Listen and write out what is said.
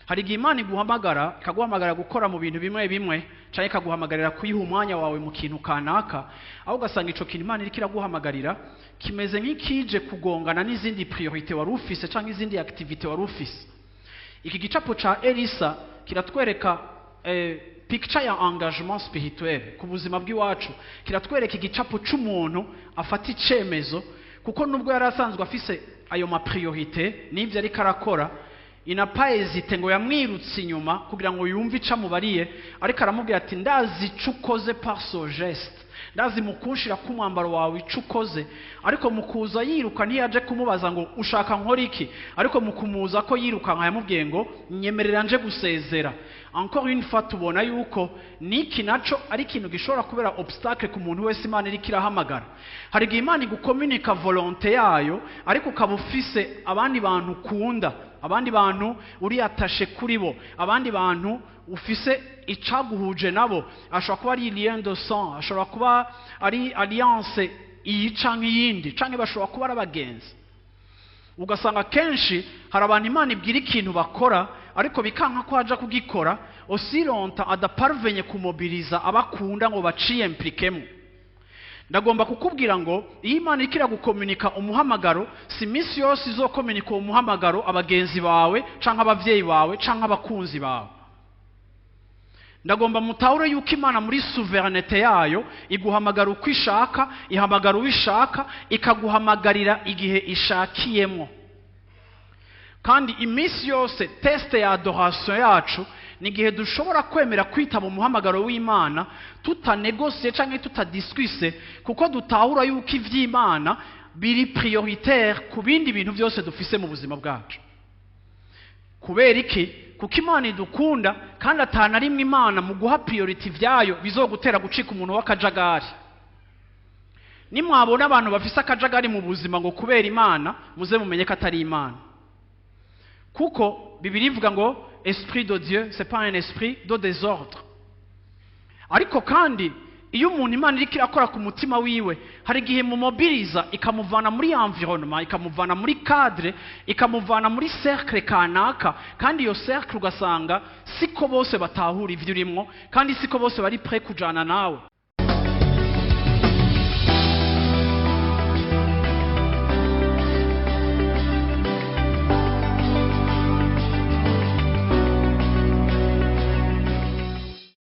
Hari igihe Imana iguhamagara, ikaguhamagara gukora mu bintu bimwe bimwe, cyangwa ikaguhamagarira kuyiha umwanya wawe mu kintu kanaka, aho ugasanga ico kintu Imana iriko iraguhamagarira kimeze nk'ikije kugongana n'izindi priorité wari ufise cyangwa izindi activité wari ufise. Iki gicapo ca Elisa kiratwereka picture ya engagement spirituel ku buzima bw'iwacu. Kiratwereka igicapo c'umuntu afata icemezo, kuko nubwo yari asanzwe afise ayo ma priorité n'ivyo ariko arakora, il n'a pas hésité ngo yamwirutse inyuma kugira ngo yumve ico amubariye. Ariko aramubwira ati: "Ndazi ico ukoze par ce geste, ndazi mu kunshira k'umwambaro wawe ico ukoze." Ariko mu kuza yiruka, ntiyaje kumubaza ngo: "Ushaka nkora iki?" Ariko mu kumuza ko yirukanka, yamubwiye ngo: "Nyemerera nje gusezera." Encore une fois, tubona yuko niki naco ari ikintu gishobora kubera obstacle ku muntu wese Imana iriko irahamagara. Hari igihe Imana igukomunika volonté yayo, ariko ukaba ufise abandi bantu ukunda, abandi bantu uri attaché kuri bo, abandi bantu ufise icaguhuje nabo. Ashobora kuba ari lien de sang, ashobora kuba ari alliance iyi canke iyindi, canke bashobora kuba ari abagenzi. Ugasanga kenshi hari abantu Imana ibwira ikintu bakora, ariko bikanka ko aja kugikora aussi longtemps adaparvenye kumobiliza abakunda ngo baciyimpliquemo. Ndagomba kukubwira ngo iyo Imana iriko iragukomunika umuhamagaro, si iminsi yose izokomunika uwo muhamagaro abagenzi bawe canke abavyeyi bawe canke abakunzi bawe. Ndagomba mutahure yuko Imana muri souveraineté yayo iguhamagara uko ishaka, ihamagara uwo ishaka, ikaguhamagarira igihe ishakiyemo. Kandi iminsi yose test ya adoration yacu ni igihe dushobora kwemera kwitaba umuhamagaro w'Imana tutanegosiye cyangwa tutadiscuse, kuko dutahura yuko iby'Imana biri prioritaire ku bindi bintu byose dufise mu buzima bwacu. Kubera iki? Kuko Imana idukunda, kandi atana rimwe Imana mu guha priorité ibyayo bizogutera gucika umuntu w'akajagari. Nimwabona abantu bafise akajagari mu buzima ngo kubera Imana, muze mumenye ko atari Imana, kuko Bibiliya ivuga ngo esprit de Dieu, c'est pas un esprit de désordre. Ariko kandi iyo umuntu Imana iriko irakora ku mutima wiwe, hari igihe mumobiliza, ikamuvana muri environnement, ikamuvana muri cadre, ikamuvana muri cercle kanaka. Kandi iyo cercle ugasanga siko bose batahura ivyo urimwo, kandi siko bose bari prêts kujana nawe.